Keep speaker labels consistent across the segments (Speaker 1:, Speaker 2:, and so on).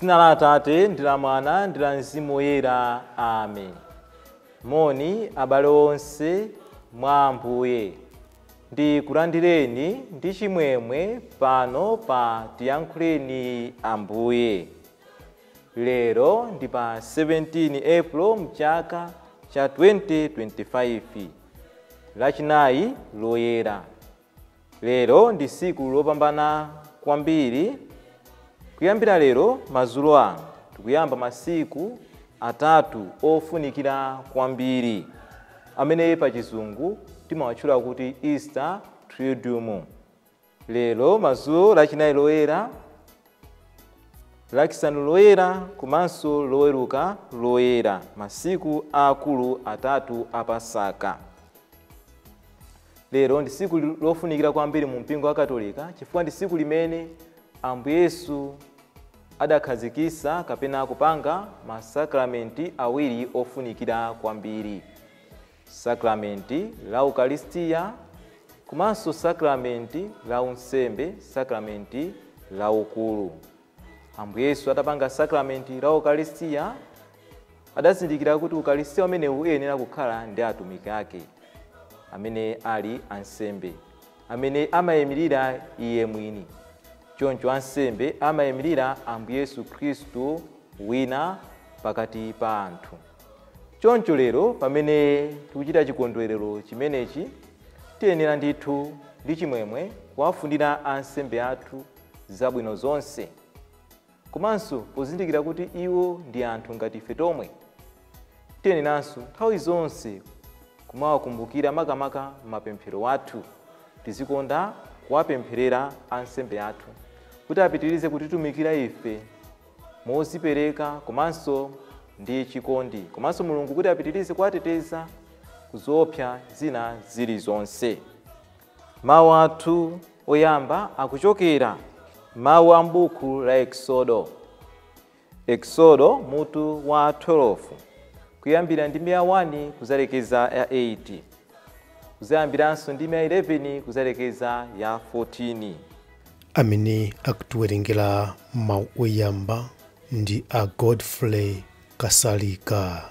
Speaker 1: Zina la Atate ndi la Mwana ndi la Mzimu Woyera. Amen. Moni abale onse mwa Ambuye, ndikulandireni ndi chimwemwe pano pa Tiyankhuleni Ambuye. Lero ndi pa 17 April mchaka cha 2025, Lachinayi Loyera. Lero ndi tsiku lopambana kwambiri. Kuyambira lero madzulo ano tikuyamba masiku atatu ofunikira kwambiri amene pa Chizungu timawatchula kuti Easter Triduum. Lero madzulo, Lachinayi Loyera, Lachisanu Loyera komanso Loweruka Loyera, masiku akulu atatu a Pasaka. Lero ndi tsiku lofunikira kwambiri mu mpingo wa Katolika chifukwa ndi tsiku limene Ambuye Yesu adakhazikitsa kapena kupanga masakramenti awiri ofunikira kwambiri: sakramenti la Ukaristiya komanso sakramenti la unsembe, sakramenti la ukulu. Ambuye Yesu atapanga sakramenti la Ukaristiya, adazindikira kuti Ukaristiya umenewu uyenera kukhala ndi atumiki ake amene ali ansembe, amene amayimirira iye mwini. Choncho ansembe amayimirira Ambuye Yesu Khristu wina pakati pa anthu. Choncho lero pamene tikuchita chikondwerero chimenechi, tiyenera ndithu ndi chimwemwe kuwafunira ansembe athu zabwino zonse, komanso pozindikira kuti iwo ndi anthu ngati ife tomwe, tiyeneranso nthawi zonse kumawakumbukira, makamaka m'mapemphero athu. Tizikonda kuwapempherera ansembe athu kuti apitirize kutitumikira ife mozipereka komanso ndi chikondi, komanso Mulungu kuti apitirize kuwateteza kuzoopsa zina zilizonse. Mawu athu oyamba akuchokera mawu a m'buku la Exodo, Exodo mutu wa 12, kuyambira ndime ya 1 kuzalekeza ya 8, kuzayambiranso ndime ya 11 kuzalekeza ya 14.
Speaker 2: Amene akutiwerengera mawu oyamba ndi a Godfrey Kasalika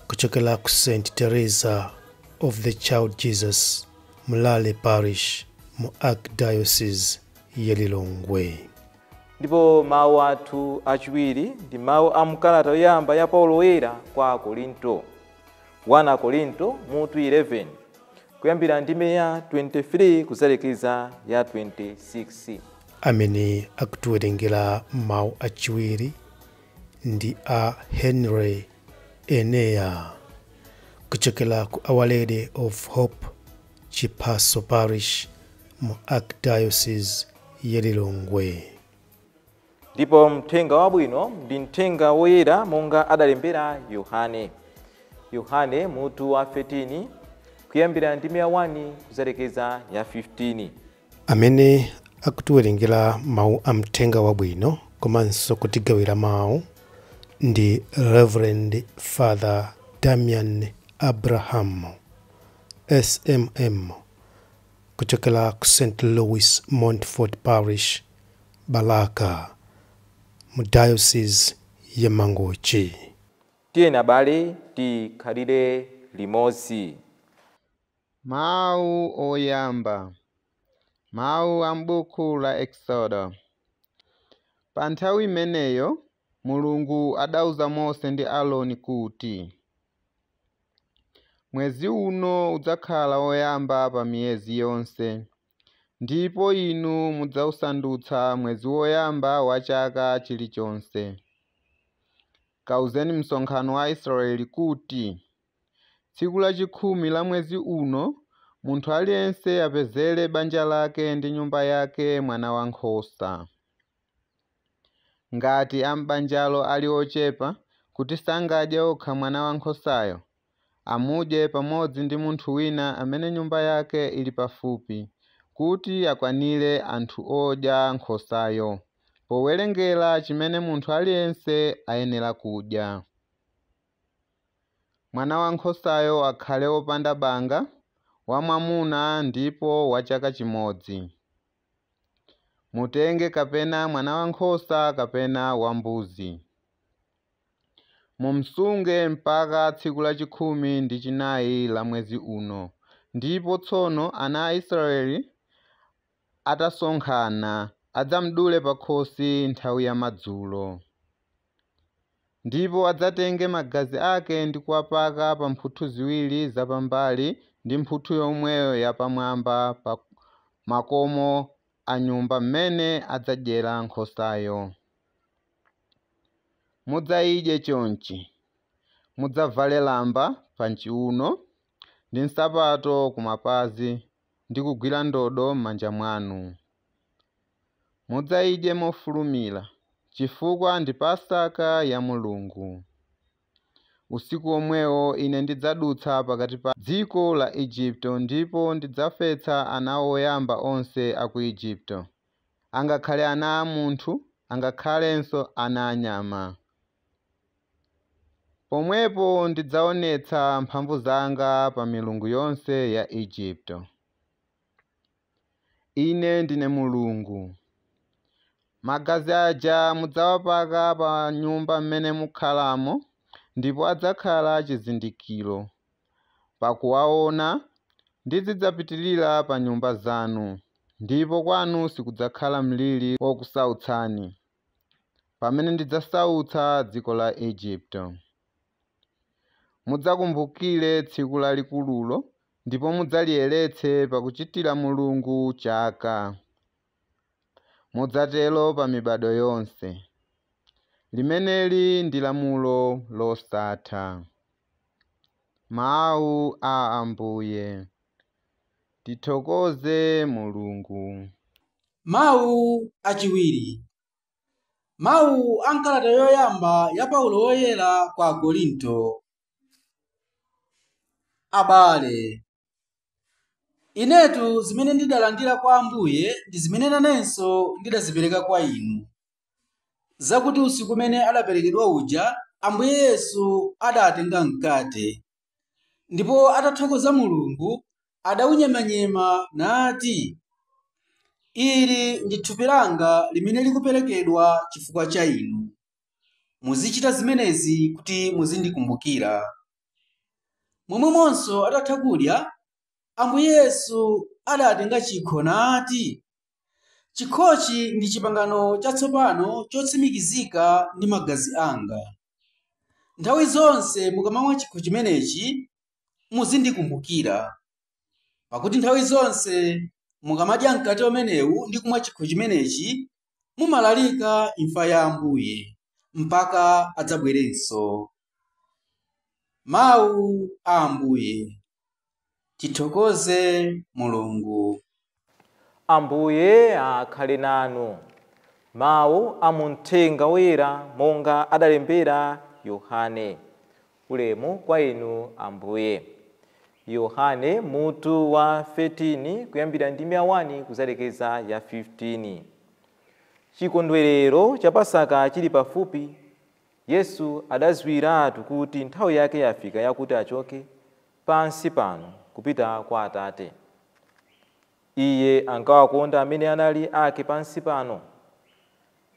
Speaker 2: kuchokera ku St Teresa of the Child Jesus, Mlale Parish, mu Archdiocese ya Lilongwe.
Speaker 1: Ndipo mawu athu achiwiri ndi mawu a mkalata yoyamba ya Paulo Woyera kwa Akorinto, 1 Akorinto mutu 11, kuyambira ndime ya 23 kuzalekeza ya 26.
Speaker 2: Amene akutiwerengera mawu achiwiri ndi a Henry Enea kuchokera ku Our Lady of Hope, Chiphaso Parish, mu Archdiocese ya Lilongwe.
Speaker 1: Ndipo mthenga wabwino ndi Mthenga Woyera monga adalembera Yohane, Yohane mutu wa 13, kuyambira ndime ya 1 kuzalekeza ya 15.
Speaker 2: Amene akutiwerengera mawu a mthenga wabwino komanso kutigawira mawu ndi Reverend Father Damian Abraham SMM kuchokera ku St Louis Montfort Parish, Balaka, mu Diocese ya Mangochi.
Speaker 1: Tiyeni abale, tikhalire limodzi.
Speaker 3: Mawu oyamba, mawu a m'buku la Exodo. Pa nthawi imeneyo Mulungu adauza Mose ndi Aaroni kuti, "Mwezi uno udzakhala woyamba pa miyezi yonse, ndipo inu mudzawusandutsa mwezi woyamba wa chaka chilichonse. Kauzeni msonkhano wa Israeli kuti, tsiku lachikhumi la mwezi uno munthu aliyense apezere banja lake ndi nyumba yake mwana wankhosa. Ngati a m'banjalo ali ochepa kuti sangadye okha mwana wankhosayo, amudye pamodzi ndi munthu wina amene nyumba yake ili pafupi, kuti akwanire anthu odya nkhosayo, powerengera chimene munthu aliyense ayenera kudya. Mwana wankhosayo akhale wopanda banga, wamwamuna ndipo wa chaka chimodzi. Mutenge kapena mwana wankhosa kapena wambuzi. Mumsunge mpaka tsiku lachikhumi ndi chinayi la mwezi uno. Ndipo tsono ana a Israeli atasonkhana adzamdule pakhosi nthawi ya madzulo. Ndipo adzatenge magazi ake ndi kuwapaka pa mphuthu ziwiri zapambali ndi mphuthu yomweyo yapamwamba pa makomo a nyumba mmene adzadyera nkhosayo. Mudzayidye chonchi: mudzavale lamba pa chiuno ndi nsapato kumapazi ndi kugwira ndodo m'manja mwanu. Mudzayidye mofulumira, chifukwa ndi Paska ya Mulungu. Usiku omwewo ine ndidzadutsa pakati pa dziko la Igupto ndipo ndidzafetsa ana oyamba onse a ku Igupto, angakhale ana a munthu, angakhalenso ana a nyama. Pomwepo ndidzaonetsa mphamvu zanga pa milungu yonse ya Igupto. Ine ndine Mulungu. Magazi aja mudzawapaka pa nyumba mmene mukhalamo, ndipo adzakhala chizindikiro. Pakuwaona ndizidzapitirira pa nyumba zanu, ndipo kwanu sikudzakhala mliri wokusautsani, pamene ndidzasautsa dziko la Igupto. Mudzakumbukire tsiku lalikululo, ndipo mudzaliyeretse pakuchitira Mulungu chaka. Mudzatero pa mibado yonse. Limeneli ndi lamulo losatha. Mawu a Ambuye. Tithokoze Mulungu.
Speaker 4: Mawu achiwiri. Mawu a nkalata yoyamba ya Paulo woyera kwa Akorinto. Abale, inetu zimene ndidalandira kwa Ambuye ndi zimene nanenso ndidazipereka kwa inu, zakuti usiku umene adaperekedwa uja, Ambuye Yesu adatenga mkate, ndipo atathokoza Mulungu, adawunyemanyema nati, “Ili ndi thupi langa limene likuperekedwa chifukwa cha inu. Muzichita zimenezi kuti muzindikumbukira.” Momwemonso atatha kudya, Ambuye Yesu adatenga chikho nati, “Chikhochi ndi pangano chatsopano chotsimikizika ndi magazi anga. Nthawi zonse mukamamwa chikho chimenechi muzindikumbukira. Pakuti nthawi zonse mukamadya mkate umenewu ndi kumwa chikho chimenechi, mumalalika imfa ya Ambuye mpaka adzabwerenso.” Mawu a Ambuye. Tithokoze Mulungu.
Speaker 1: Ambuye akhale nanu. Mawu a muthenga woyera monga adalembera Yohane. Ulemu kwa inu Ambuye. Yohane mutu wa 13 kuyambira ndime ya 1 kuzalekeza ya 15. Chikondwerero cha Pasaka chili pafupi. Yesu adadziwiratu kuti nthawi yake yafika yakuti achoke pansi pano kupita kwa Atate. Iye ankawakonda amene anali ake pansi pano,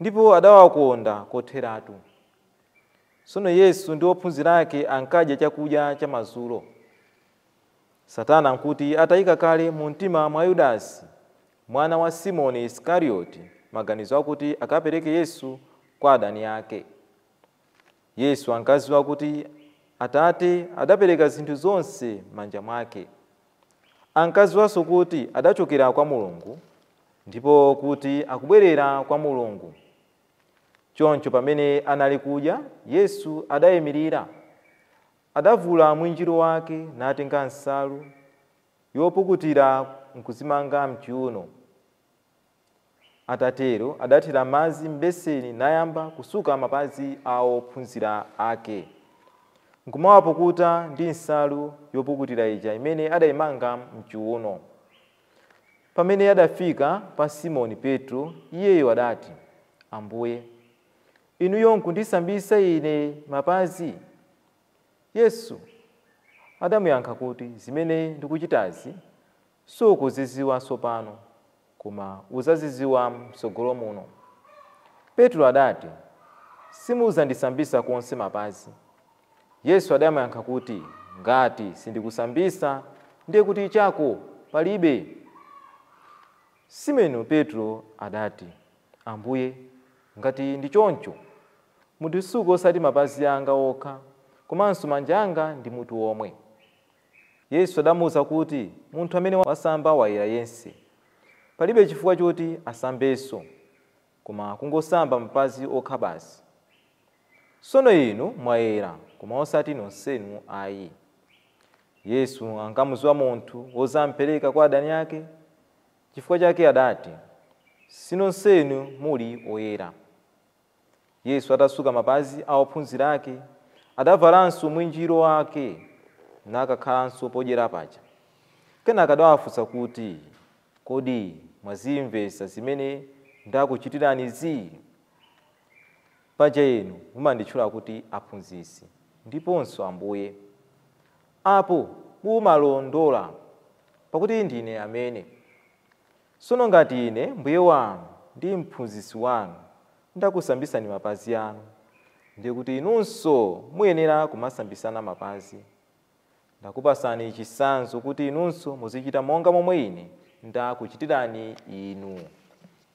Speaker 1: ndipo adawakonda kotheratu. Tsono Yesu ndi ophunzira ake ankadya chakudya cha madzulo. Satana nkuti atayika kale mu mtima mwa Yudasi, mwana wa Simoni Isikarioti, maganizo akuti akapereke Yesu kwa adani ake. Yesu ankadziwa kuti Atate adapereka zinthu zonse m'manja mwake. Ankadziwanso kuti adachokera kwa Mulungu ndipo kuti akubwerera kwa Mulungu. Choncho pamene anali kudya, Yesu adayimirira, adavula mwinjiro wake natenga nsalu yopukutira nkuzimanga mchiuno. Atatero adathira madzi m'beseni nayamba kusuka mapazi a ophunzira ake, nkumawapukuta ndi nsalu yopukutira ija imene adayimanga mchiuno. Pamene adafika pa Simoni Petro, iyeyo adati, “Ambuye, inuyo nkundisambitsa ine mapazi?” Yesu adamuyankha kuti, “Zimene ndikuchitazi sukuzidziwa tsopano, koma uzaziziwa msogolo muno. Petro adati, simuzandisambisa konse mapazi. Yesu adamuyankha kuti, ngati sindikusambisa ndiye kuti chako palibe. Simoni Petro adati, Ambuye, ngati ndi choncho mundisuke osati mapazi anga okha, komanso manja anga ndi mutu omwe. Yesu adamuwuza kuti, munthu amene wasamba wayera yense, palibe chifukwa choti asambenso, koma kungosamba mapazi okha basi. Tsono inu mwayera, koma osati nonsenu ayi. Yesu ankamudziwa munthu wozampereka kwa adani ake, chifukwa chake adati, sinonsenu muli oyera. Yesu atasuka mapazi a ophunzira ake, adavalanso mwinjiro wake nakakhalanso podyera paja. Kenaka adawafunsa kuti, kodi mwazimvetsa zimene ndakuchitiranizi? Paja inu mumanditchula kuti aphunzitsi ndiponso Ambuye. Apo mumalondola, pakuti ndine amene. Tsono ngati ine mbuye wanu ndi mphunzitsi wanu ndakusambisani mapazi anu, ndiye kuti inunso muyenera kumasambisana mapazi. Ndakupasani chitsanzo kuti inunso muzichita monga momwe ine ndakuchitirani inu.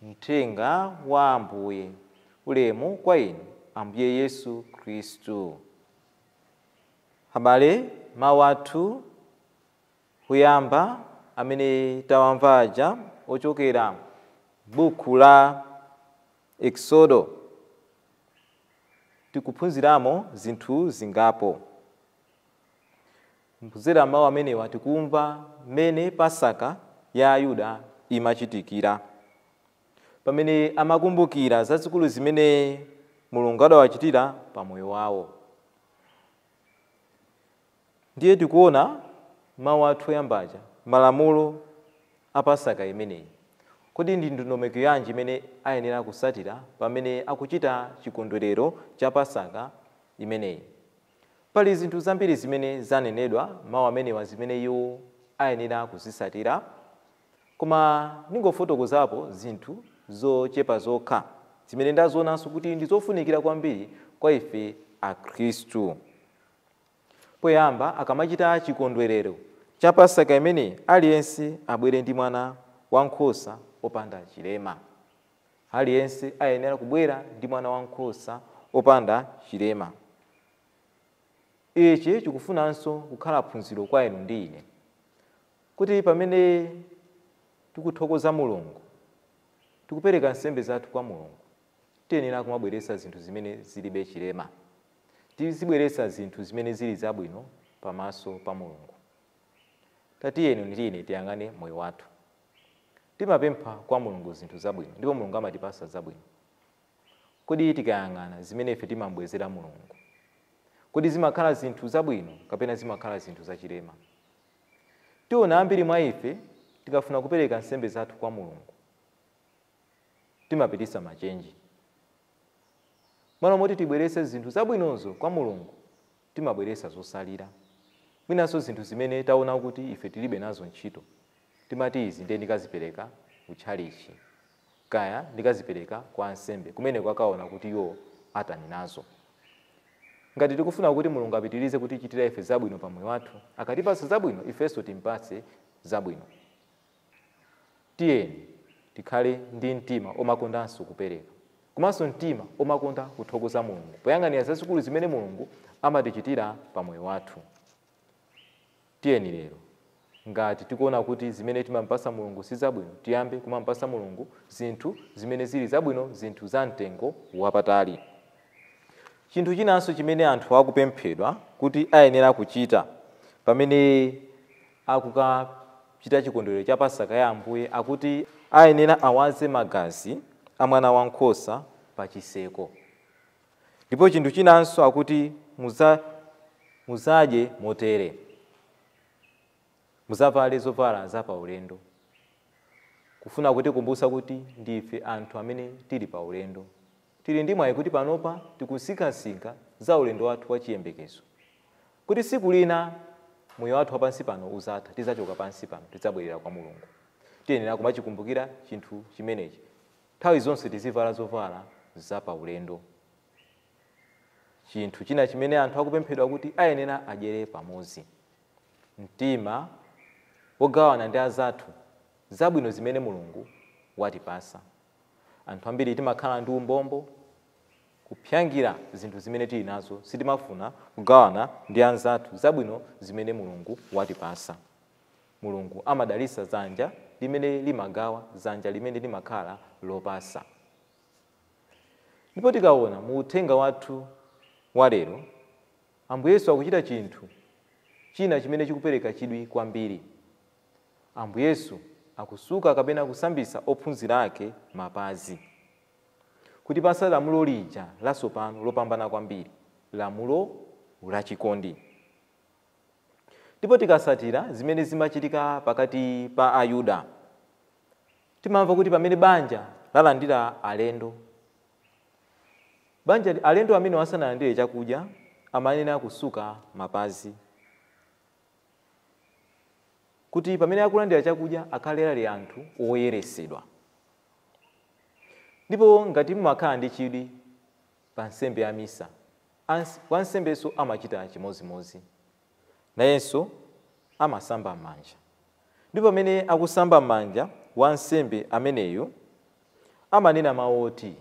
Speaker 1: Mthenga wa Ambuye. Ulemu kwa inu, Ambuye Yesu Khristu. Abale, mawu athu kuyamba amene tawamva aja ochokera buku la Exodo, tikuphunziramo zinthu zingapo. Mphunzira mawu amenewa tikumva mmene Pasaka ya Ayuda imachitikira, pamene amakumbukira zazikulu zimene Mulungu adawachitira pamoyo wawo. Ndiye tikuona mawu athu oyambaja, malamulo a Pasaka imeneyi. Kodi ndi ndondomeko yanji imene ayenera kusatira pamene akuchita chikondwerero cha Pasaka imeneyi? Pali zinthu zambiri zimene zanenedwa mawu amenewa zimene iwo ayenera kuzisatira, koma ningofotokozapo zinthu zochepa zokha zimene ndazionanso kuti ndi zofunikira kwambiri kwa ife Akhristu. Poyamba, akamachita chikondwerero cha Pasaka imeneyi, aliyense abwere ndi mwana wankhosa opanda chilema. Aliyense ayenera kubwera ndi mwana wankhosa opanda chilema. Ichi chikufunanso kukhala phunziro kwa inu ndi ine, kuti pamene tikuthokoza Mulungu, tikupereka nsembe zathu kwa Mulungu, tiyenera kumabweretsa zinthu zimene zilibe chilema. Tizibweretsa zinthu zimene zili zabwino pamaso pa Mulungu. Tatiyeni ndi ine tiyang'ane moyo wathu. Timapempha kwa Mulungu zinthu zabwino, ndipo Mulungu amatipasa zabwino. Kodi tikayang'ana zimene ife timambwezera Mulungu, kodi zimakhala zinthu zabwino kapena zimakhala zinthu zachilema? Tiona ambiri mwa ife tikafuna kupereka nsembe zathu kwa Mulungu timapitisa machenji. M'malo moti tibweretse zinthu zabwinozo kwa Mulungu, timabweretsa zosalira, mwinanso zinthu zimene taona kuti ife tilibe nazo ntchito. Timati izi ndiye ndikazipereka kutchalichi, kaya ndikazipereka kwa ansembe, kumene kwakaona kuti iwo atani nazo. Ngati tikufuna kuti Mulungu apitirize kutichitira ife zabwino pa moyo wathu, akatipatsa zabwino ifenso timpatse zabwino. Tiyeni tikhale ndi mtima omakondanso kupereka, komanso mtima omakonda kuthokoza Mulungu poyang'anira zazikulu zimene Mulungu amatichitira pa moyo wathu. Tiyeni lero, ngati tikuona kuti zimene timampasa Mulungu si zabwino, tiyambe kumampasa Mulungu zinthu zimene zili zabwino, zinthu za mtengo wapatali. Chinthu chinanso chimene anthu akupemphedwa kuti ayenera kuchita pamene akukachita chikondwerero cha Pasaka ya Ambuye, akuti ayenera awaze magazi a mwana wankhosa pa chiseko. Ndipo chinthu chinanso akuti muzadye motere, muzavale zovala za paulendo, kufuna kutikumbutsa kuti ndife anthu amene tili paulendo. Tili ndi mwayi kuti panopa tikusinkhasinkha za ulendo wathu wa chiyembekezo, kuti tsiku lina moyo wathu wapansi pano uzatha, tidzachoka pansi pano, tidzabwerera kwa Mulungu. Tiyenera kumachikumbukira chinthu chimenechi. Nthawi zonse tizivala zovala zapaulendo. Chinthu china chimene anthu akupemphedwa kuti ayenera adyere pamodzi, mtima wogawana ndi azathu zabwino zimene Mulungu watipasa. Anthu ambiri timakhala ndi umbombo, kupyangira zinthu zimene tili nazo, sitimafuna kugawana ndi anzathu zabwino zimene Mulungu watipasa. Mulungu amadalitsa dzanja limene limagawa, dzanja limene limakhala lopasa. Ndipo tikaona mu uthenga wathu wa lero, Ambuye Yesu akuchita chinthu china chimene chikupereka chidwi kwambiri. Ambuye Yesu akusuka kapena kusambisa ophunzira ake mapazi, kuti pasa lamulo lija latsopano lopambana kwambiri, lamulo lachikondi. Ndipo tikasatira zimene zimachitika pakati pa Ayuda, timamva kuti pamene banja lalandira alendo, banja alendo amene asanalandire chakudya amayenera kusuka mapazi, kuti pamene akulandira chakudya akhale ali anthu oyeresedwa. Ndipo ngati mumakhala ndi chidwi pa nsembe ya misa, wansembenso amachita chimodzimodzi, nayenso amasamba m'manja. Ndipo pamene akusamba m'manja, wansembe ameneyu amanena mawu oti,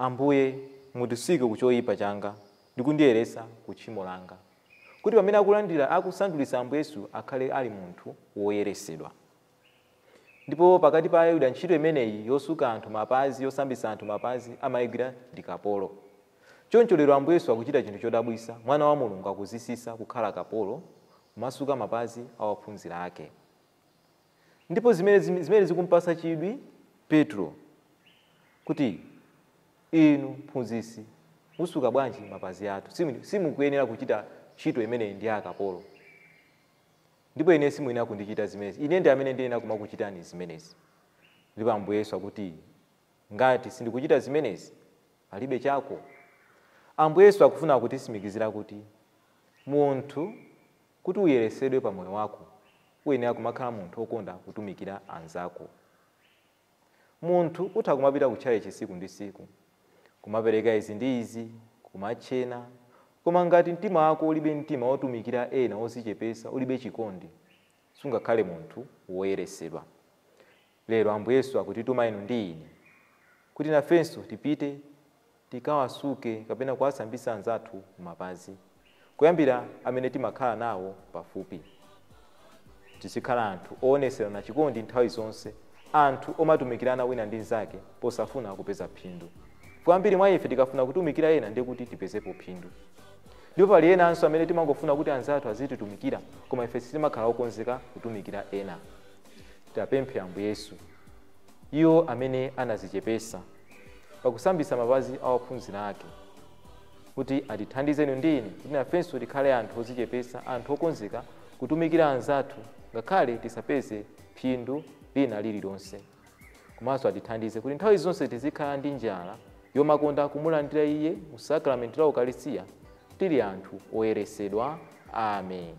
Speaker 1: Ambuye mutisuke ku choyipa changa ndi kundiyeresa ku tchimo langa, kuti pamene akulandira akusandulitsa Ambuye Yesu akhale ali munthu woyeresedwa. Ndipo pakati pa Ayuda ntchito imeneyi yosuka anthu mapazi, yosambisa anthu mapazi, amayigwira ndi kapolo. Choncho lero Ambuye Yesu akuchita chinthu chodabwitsa. Mwana wa Mulungu akuzisisa kukhala kapolo, kumasuka mapazi a ophunzira ake. Ndipo zimene zikumpasa chidwi Petro kuti, inu mphunzitsi musuka bwanji mapazi athu? Simukuyenera kuchita ntchito imeneyi ndi akapolo, ndipo ine simuyenera kundichita zimenezi, ine ndi amene ndiyenera kumakuchitani zimenezi. Ndipo Ambuye Yesu akuti, ngati sindikuchita zimenezi palibe chako. Ambuye Yesu akufuna kutisimikizira kuti munthu kuti uyeresedwe pa moyo wako uyenera kumakhala munthu wokonda kutumikira anzako. Munthu utha kumapita kutchalitchi tsiku ndi tsiku, kumapereka izi ndi izi, kumachena, koma ngati mtima wako ulibe mtima wotumikira ena, wodzichepesa, ulibe chikondi, sungakhale munthu woyeresedwa. Lero Ambuye Yesu akutituma inu ndi ine kuti nafenso tipite tikawasuke kapena kuwasambisa anzathu mapazi, kuyambira amene timakhala nawo pafupi. Tizikhala anthu ooneserana chikondi nthawi zonse, anthu omatumikirana wina ndi mnzake posafuna kupeza phindu. Kwambiri mwa ife tikafuna kutumikira ena ndiye kuti tipezepo phindu. Ndipo pali enanso amene timangofuna kuti anzathu azititumikira, koma ife sitimakhala okonzeka kutumikira ena. Tapemphe Ambuye Yesu, iwo amene anazichepesa pakusambisa mapazi a ophunzira ake, kuti atithandize inu ndi ine kuti nafenso tikhale anthu ozichepesa, anthu okonzeka kutumikira anzathu ngakhale tisapeze phindu lina lililonse. Komanso atithandize kuti nthawi zonse tizikhala ndi njala yomakonda kumulandira Iye mu sakramenti la Ukaristiya tili anthu oyeresedwa. Amen.